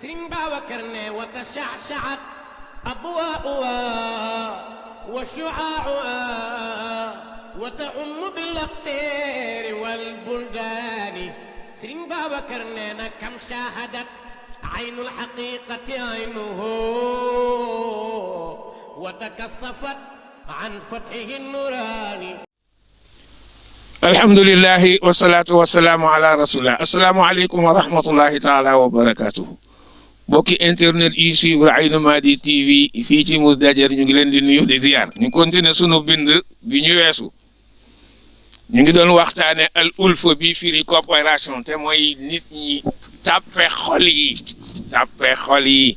سرين باوكرنا وتشعشعت أضواؤها وشعاعها وتعم بالأقطار والبلدان. سرين باوكرنا كم شاهدت عين الحقيقة عينه وتكصفت عن فتحه النوراني. الحمد لله والصلاة والسلام على رسول الله. السلام عليكم ورحمة الله تعالى وبركاته. بوكي انترنت yi suivre Aynou Mady TV fii ci Mousdajir ñu ngi leen di nuyu di ziar ñu continuer sunu bind bi ñu weesu ñu ngi doon waxtaane al ulfa bi firi coopération te mooy nit ñi tàppe xol yi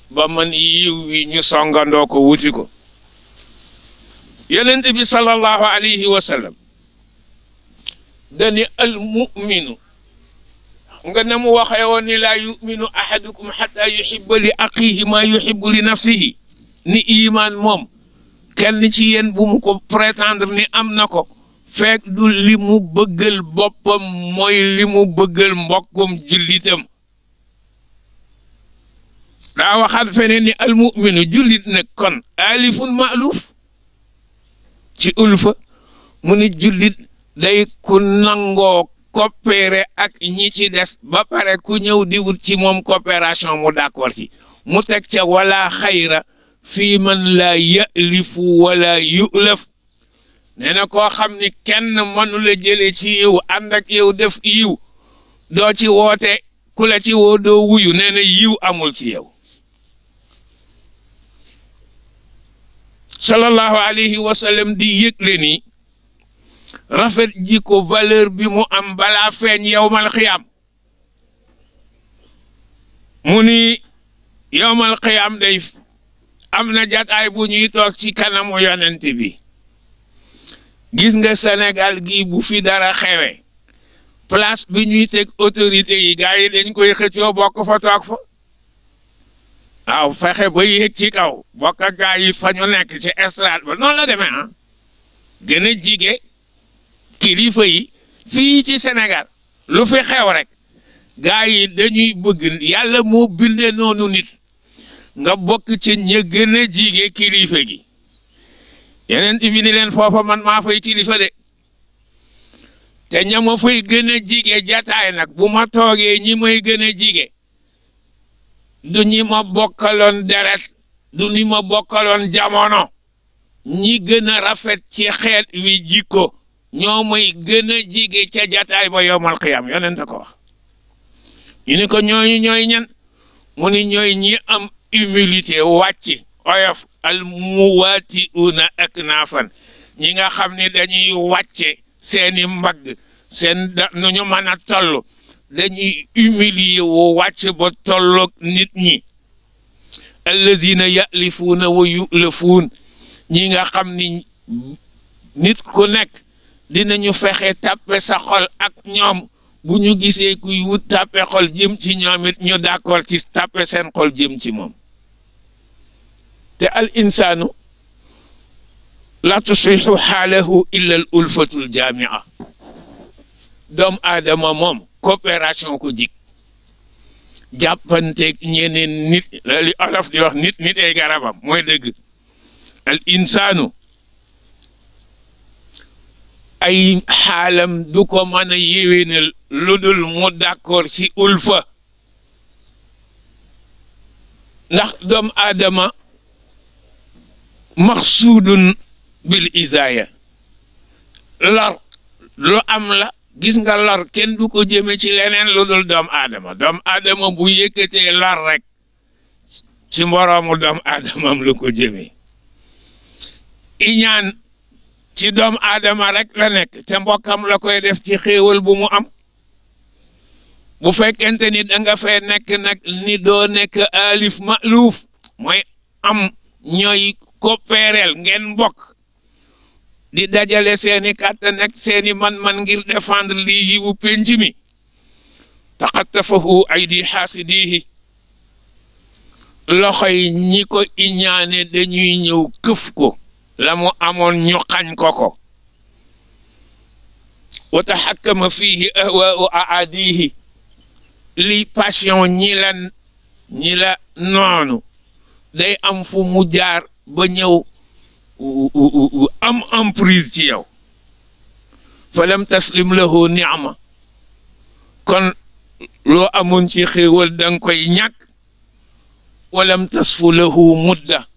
ba mën yiw wi ñu songandoo ko wuti ko. yonent bi sallallahu alayhi wa sallam dani al mu'minu nga ne mu waxee woon ni laa yuminu ahadukum xata yuhibba li aqihi ma yuhibbu li nafsihi ni iman moom kenn ci yéen bu mu ko prétendre ni am na ko fekk du li mu bëggal boppam mooy li mu bëggal mbokkum jullitam. daa waxaat feneen ni al muminu jullit nag kon alifun maaluf ci ulfa mu ni jullit day ku nangoo coopérer ak ñi ci des ba pare ku ñëw di wut ci moom coopération mu d'accord ci mu teg ca wala xayra fii man la yalifu wala yulaf nee na koo xam ni kenn mënu la jële ci yiw ànd ak yow def yiw doo ci woote ku la ci woo doo wuyu nee na yiw amul ci yow. sallallahu alayhi wa sallam di yëgle ni rafet jikko valeur bi mu am balaa feeñ yowmal xiyaam mu ni yowmal xiyaam day am na jataay bu ñuy toog ci kanamu yonent bi. gis nga Sénégal gi bu fi dara xewe place bi ñuy teg autorité yi gars yi dañ koy xëccoo bokk fa toog fa waaw fexe ba yéeg ci kaw bokk ak gars yi fa ñu nekk ci estrade ba noonu la demee ah gën a jige kilifa yi fii ci Sénégal lu fi xew rek gars yi dañuy bëgg yàlla moo bindee noonu nit nga bokk ci ña gën a jige kilifa gi. yeneen bi ni leen foofa man maa fay kilifa de te ña ma fay gën a jige jataay nag bu ma toogee ñi may gën a jige du ñi ma bokkaloon deret du ñi ma bokkaloon jamono ñi gën a rafet ci xeet wi jikko ñoo may gën a jige ca jataay ba yowmal xiyaam yonent ko wax. ñu ni ko ñooñu ñooy ñan mu ni ñooy ñi am humilité wàcc oyof al muwaati'uuna aknaafan ñi nga xam ni dañuy wàcce seeni mbagg seen nu ñu mën a toll dañuy humilier woo wàcc ba tolloog nit ñi. allazina yalifuuna wa yulafuun ñi nga xam ni nit ku nekk dinañu fexe tàppe sa xol ak ñoom bu ñu gisee kuy wut tàppe xol jëm ci ñoom it ñu d'accord ci tàppe seen xol jëm ci moom. te al insaanu la tuslihu xaalahu illa al ulfatul jaamia doomu aadama moom coopération ko jig jàppanteeg ñeneen nit li olof di wax nit ay garabam mooy dëgg. al insaanu ay xaalam du ko mën a yéwénal lu dul mu d'accord ci ulfa ndax doomu aadama maxsuudun bil isaaya lor lu am la gis nga lor kenn du ko jëme ci leneen lu dul doomu aadama bu yëkkatee lor rek ci moroomu doomu aadamam lu ko jëme. iñaan ci doomu aadama rek la nekk te mbokkam la koy def ci xéewal bu mu am. bu fekkente ni da nga fee nekk nag ni doo nekk alif ma'luuf mooy am ñooy coopérel ngeen mbokk di dajale seeni kàttan ak seeni man-man ngir défendre lii yiwu penc mi. taqattafahu aydi xaasidihi loxoy ñi ko iñaane dañuy ñëw këf ko la mu amoon ñu xañ ko ko. wa tahakkama fihi ahwaa'u aadihi li passion ñi leen ñi la noonu day am fu mu jaar ba ñëw am emprise ci yow falam taslim lahu ni'ma kon loo amoon ci xéewal danga koy ñàkk walam tasfu lahu mudda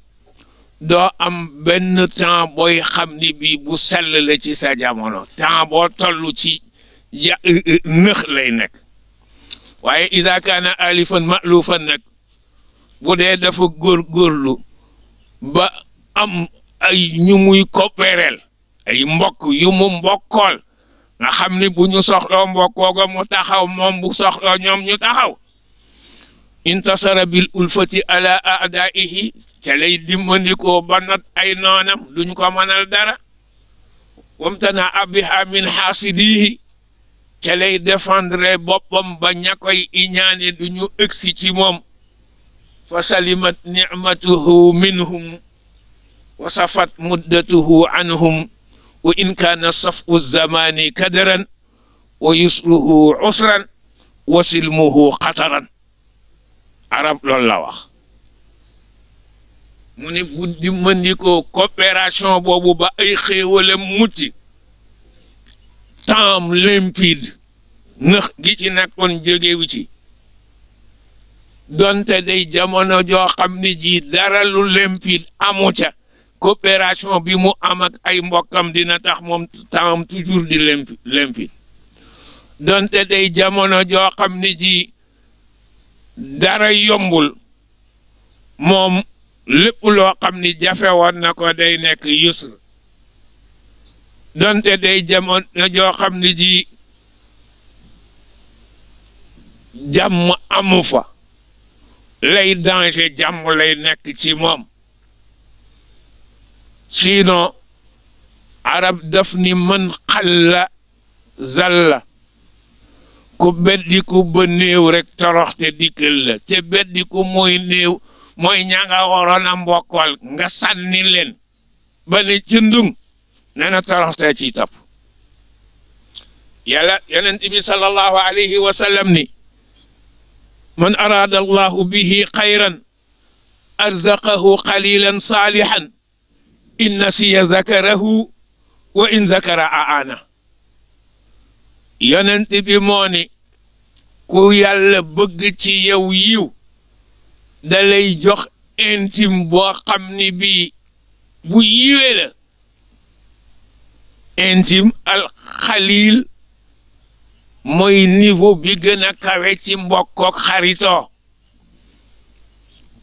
doo am benn temps booy xam ni bii bu sell la ci sa jamono temps boo toll ci nëx lay nekk waaye iza kaana alifan ma'lufan nag bu dee dafa góorgóorlu ba am ay ñu muy coopérel ay mbokk yu mu mbokkool nga xam ni bu ñu soxloo mbokkooga mu taxaw moom bu soxloo ñoom ñu taxaw intasara bil ulfati ala a'daihi ca lay dimmandikoo ba not ay noonam duñ ko mënal dara wamtana abiha min xaasidihi ca lay défendre boppam ba ña koy iñaane duñu ëgsi ci moom fa salimat nicmatuhu minhum wa safat muddatuhu anhum wa in kaana safu zamani kadaran wa yusruhu usran wa silmuhu xataran arab loolu la wax mu ne bu dimmandikoo coopération boobu ba ay xéewalam mucc temps limpide nëx gi ci nekkoon jógewu ci donte day jamono joo xam ni ji dara lu limpide amu ca coopération bi mu am ak ay mbokkam dina tax moom temps toujours di limpide donte day jamono joo xam ni ji dara yombul moom lépp loo xam ni jafe woon na ko day nekk yusr donte day jamono joo xam ni ji jàmm amu fa lay danger jàmm lay nekk ci moom sinon arab daf ni man xalla zalla ku beddiku ba néew rek toroxte dikkal la te beddiku mooy néew mooy ña nga waroon a mbokkool nga sànni leen ba ne cundung nee na toroxte ci topp yàlla yonent bi sallallahu alayhi wa sallam ni man araada allahu bihi xayran arzaqahu qalilan salihan in nasiya zakarahu wa in zakara aana yonent bi moo ni ku yàlla bëgg ci yow yiw da lay jox intime boo xam ni bii bu yiwee la intime al xalil mooy niveau bi gën a kawe ci mbokkook xaritoo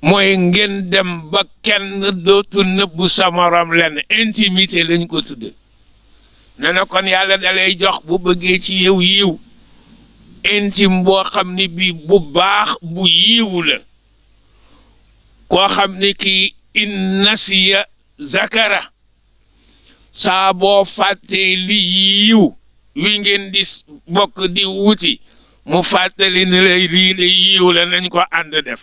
mooy ngeen dem ba kenn dootu nëbbu sa morom len intimité lañ ko tudde nee na kon yàlla da lay jox bu bëggee ci yow yiw intime boo xam ni bii bu baax bu yiw la koo xam ni kii in nasiya zakara saa boo fàttee li yiw wi ngeen di bokk di wuti mu fàttali ne lay lii de yiw la nañ ko ànd def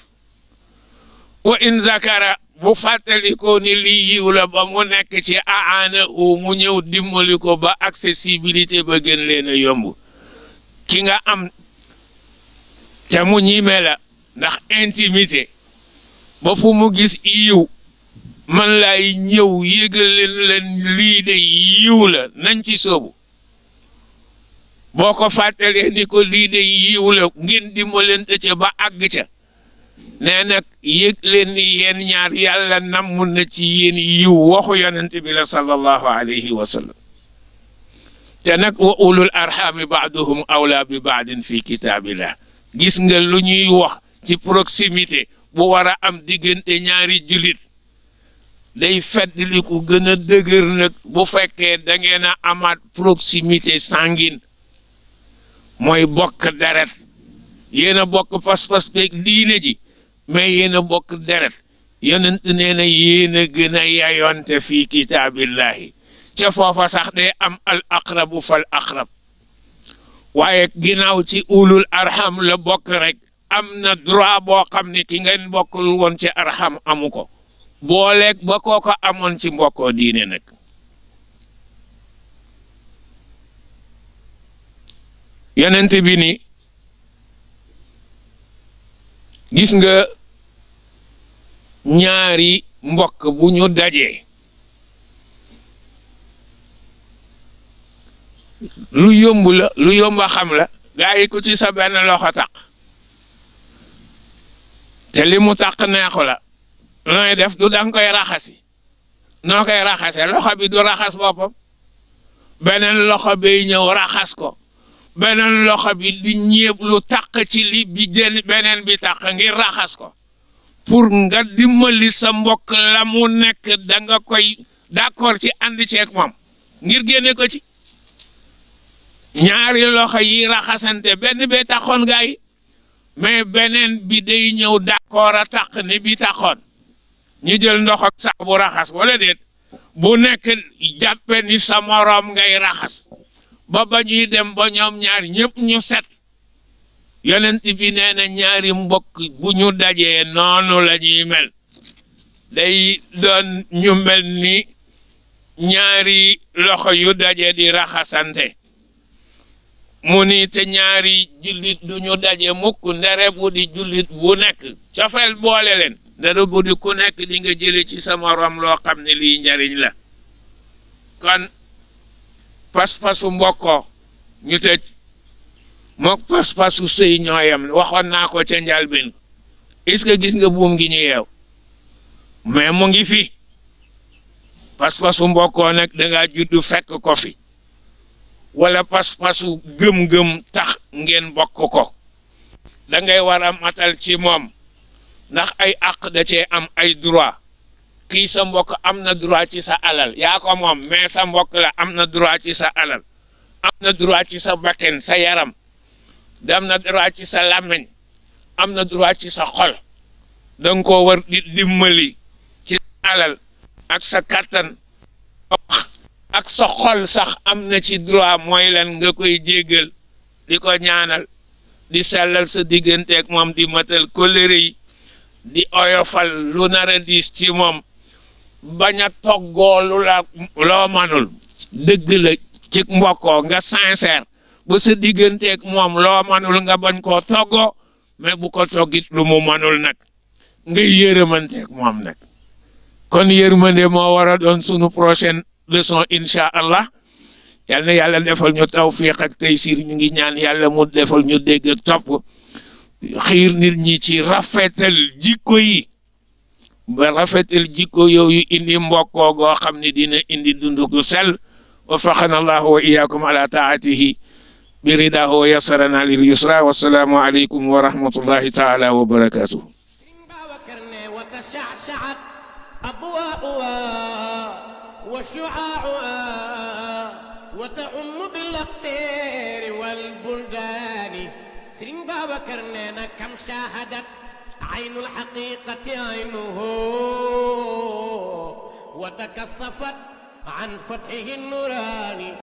wa in zakara bu fàttali ko ni lii yiw la ba mu nekk ci aana u mu ñëw dimbali ko ba accessibilité ba gën leen a yomb ki nga am te mu ñime la ndax intimité ba fu mu gis yiw man lay ñëw yëgal leen lii de yiw la nañ ci soobu boo ko fàttalee ni ko lii de yiw la ngeen dimbalante ca ba àgg ca nee nag yëg leen ni yéen ñaar yàlla namm na ci yéen yiw waxu yonent bi la sallallahu alayhi wa sallam te nag wa ulul arhami baaduhum awla bi baadin fi kitaabillah gis nga lu ñuy wax ci proximité bu war a am diggante ñaari julit day feddli ku gën a dëgër nag bu fekkee da ngeen a amaat proximité sanguine mooy bokk deret yéen a bokk pas-pas beeg diine ji mais yéen a bokk deret yonent nee na yéen a gën a yayonte fii kitaabillahi ca foofa sax day am al aqrabu fal aqrab waaye ginnaaw ci ulul arham la bokk rek am na droit boo xam ne ki ngeen bokkul woon ci arham amu ko booleeg ba kooko amoon ci mbokkoo diine nag yonent bi ni gis nga ñaari mbokk bu ñu dajee lu yomb la lu yomba xam la gaa yi ku ci sa benn loxo taq te li mu taq neexu la nooy def du danga koy raxasi noo koy raxase loxo bi du raxas boppam beneen loxo bay ñëw raxas ko beneen loxo bi di ñéeb lu taq ci li bi beneen bi taq ngir raxas ko pour nga dimbali sa mbokk la mu nekk da nga koy d'accord ci ànd ceeg moom ngir génne ko ci ñaari loxo yi raxasante benn bee taxoon gaay mais beneen bi day ñëw d'accord a taq ni bi taxoon ñu jël ndox ak saabu raxas wala déet bu nekk jàppe ni sa moroom ngay raxas ba ñuy dem ba ñoom ñaar ñëpp ñu set yonent bi nee na ñaari mbokk bu ñu dajee noonu la ñuy mel day doon ñu mel ni ñaari loxo yu daje di raxasante mu ni te ñaari jullit du ñu daje mukk ndere bu di jullit bu nekk cofeel boole leen ndere bu di ku nekk di nga jële ci sa morom loo xam ne lii njariñ la kon pas-pasu mbokkoo ñu tëj mook pas-pasu sëy ñooyam waxoon naa ko ca njalbin est-ce que gis nga buum gi ñu yeew mais mu ngi fi pas-pasu mbokkoo nag dangaa juddu fekk ko fi wala pas-pasu gëm-gëm tax ngeen bokk ko da ngay war a matal ci moom ndax ay àq da cee am ay droit kii sa mbokk am na droit ci sa alal yaa ko moom mais sa mbokk la am na droit ci sa alal am na droit ci sa bakken sa yaram am na droit ci sa làmmiñ am na droit ci sa xol danga ko war di dimbali ci alal ak sa kattan ak sa xol sax am na ci droit mooy lan nga koy jéggal di ko ñaanal di sellal sa digganteeg moom di matal kóllëre yi di oyofal lu nar a diis ci moom bañ a toggoo lu la loo manul dëgg la ci mbokkoo nga sincère ba sa digganteeg moom loo manul nga bañ koo toggoo mais bu ko toggit lu mu manul nag nga yërëmanteeg moom nag kon yërmande moo war a doon sunu prochaine leçon incha allah yal na yàlla defal ñu tawfiq ak taysir ñu ngi ñaan yàlla mu defal ñu dégg ak topp xiir nit ñi ci rafetal jikko yi ba rafetal jikko yooyu indi mbokkoo goo xam ne dina indi dundu gu sell وفقنا الله وإياكم على طاعته برضاه ويسرنا لليسرى والسلام عليكم ورحمة الله تعالى وبركاته. وتشعشعت أضواؤها وشعاعها وتعم بالأقطار والبلدان سرين بابا كرنينا كم شاهدت عين الحقيقة عينه وتكصفت عن فتحه النوراني